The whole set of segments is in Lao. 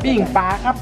ປີ້ງປາຄັບ.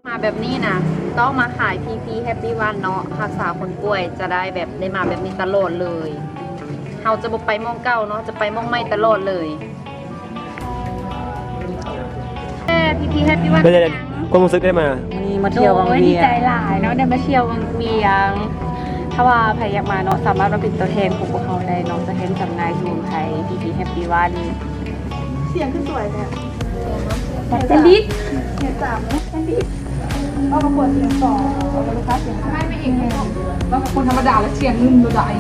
ມາແບບນີ້ນະ ຕ້ອງມາຂາຍ ພີພີ Happy One ເນາະ, ຮັກສາຄົນປ່ວຍຈະໄດ້ແບບໄດ້ມາແບບນີ້ຕະຫຼອດເລີຍ. ເຮົາຈະບໍ່ໄປໝ່ອງເກົ່າເນາະ, ຈະໄປໝ່ອງໃໝ່ຕະຫຼອດເລີຍ. ເອີ ພີພີ Happy One ເປັນຈັ່ງໃດ ຄວາມຮູ້ສຶກໄດ້ມາ? ມື້ນີ້ມາທ່ຽວວັງວຽງ. ໂອ້ຍ ດີໃຈຫຼາຍເນາະ ໄດ້ມາທ່ຽວວັງວຽງ. ຖ້າວ່າໃຜຢາກມາເນາະ ສາມາດມາເປັນຕົວແທນຂອງພວກເຮົາໄດ້ເນາະ, ຕົວແທນຈຳໜ່າຍສະໝຸນໄພ ພີພີ Happy One. ສຽງຄືສວຍແທ້. ແຊນດິດ ສຽງສາມ ແຊນດິດ. ເວົ້າກັບຄົນສຽງສອງ ເວົ້າກັບລູກຄ້າສຽງສາມ ເວົ້າກັບຄົນທຳມະດາລະສຽງໜຶ່ງໂດດາຍ.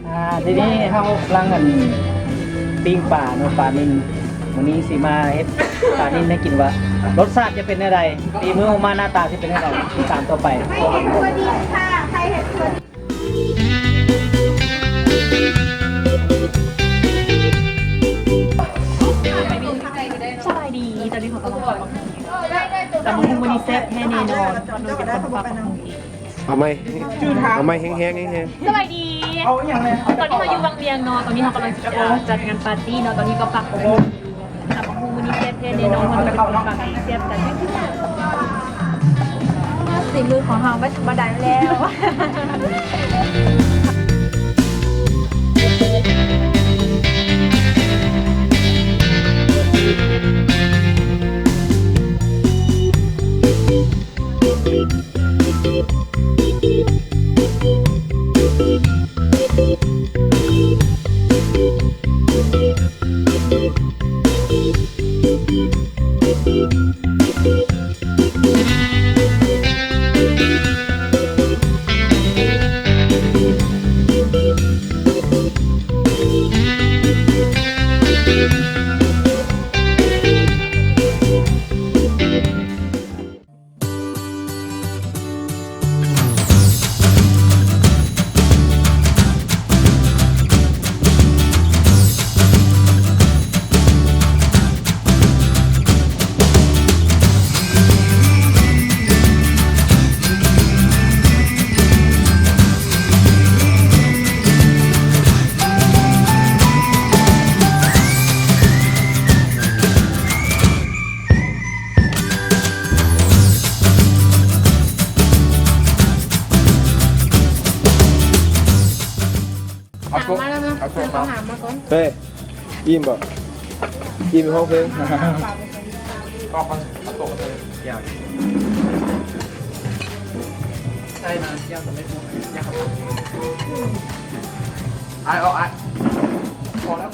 ອ່າ ທີນີ້ເຮົາກຳລັງ ອັນ ປີ້ງປາເນາະ ປານິນ. ມື້ນີ້ຊິມາເຮັດປານິນໃຫ້ກິນວ່າ ລົດຊາດຈະເປັນແນວໃດ ຝີມືອອກມາໜ້າຕາຊິເປັນແນວໃດ ຕິດຕາມຕໍ່ໄປ. ສະບາຍດີ ຕອນນີ້ເຮົາກຳລັງ ຕຳບັກຫຸ່ງ ຕຳບັກຫຸ່ງມື້ນີ້ແຊບແທ້ແນ່ນອນ ເພາະນ້ອງເປັນຄົນປັກບັກຫຸ່ງເອງ. ເອົາໃໝ່ ເອົາໃໝ່ແຮງໆ ແຮງໆ. ສະບາຍດີ ຕອນນີ້ເຮົາຢູ່ວັງວຽງເນາະ ຕອນນີ້ເຮົາກຳລັງຈະຈັດງານປາຕີ້ເນາະ ຕອນນີ້ກໍຝາກໄວ້ ຕຳບັກຫຸ່ງມື້ນີ້ແຊບແທ້ແນ່ນອນ ເຮົາຕ້ອງໄປກິນປາຕີ້ແຊບກັນ. ສີມືຂອງເຮົາບໍ່ ບໍ່ໄດ້ແລ້ວ. ເອົາໂຕະ ເອົາໂຕະມາ ເຮີ້ຍ ອີ່ມບໍ່? ອີ່ມຮ້ອງເພງ. ກໍມັນເອົາໂຕະເລີຍ ຢ່າ ໃສ່ມາ ຢ່າ ກໍໄດ້ ຢ່າ ອາຍ ອອກ ອາຍ ພໍແລ້ວ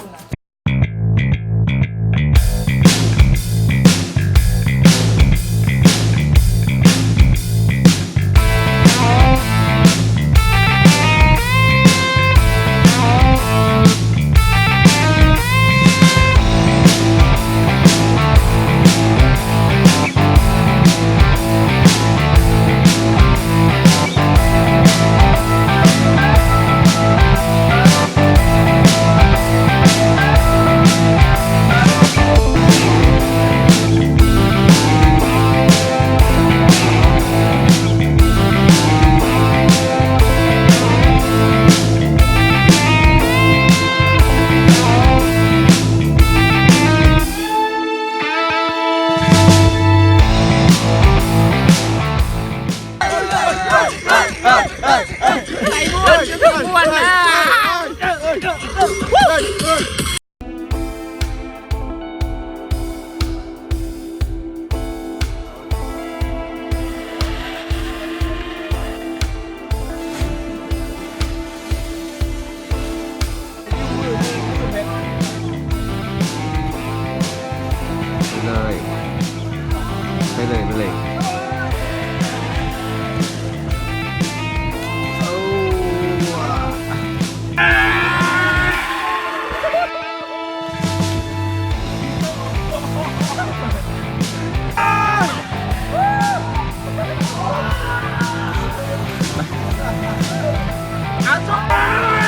ໄປເລີຍ ໄປເລີຍ ໄປເລີຍ. ອາ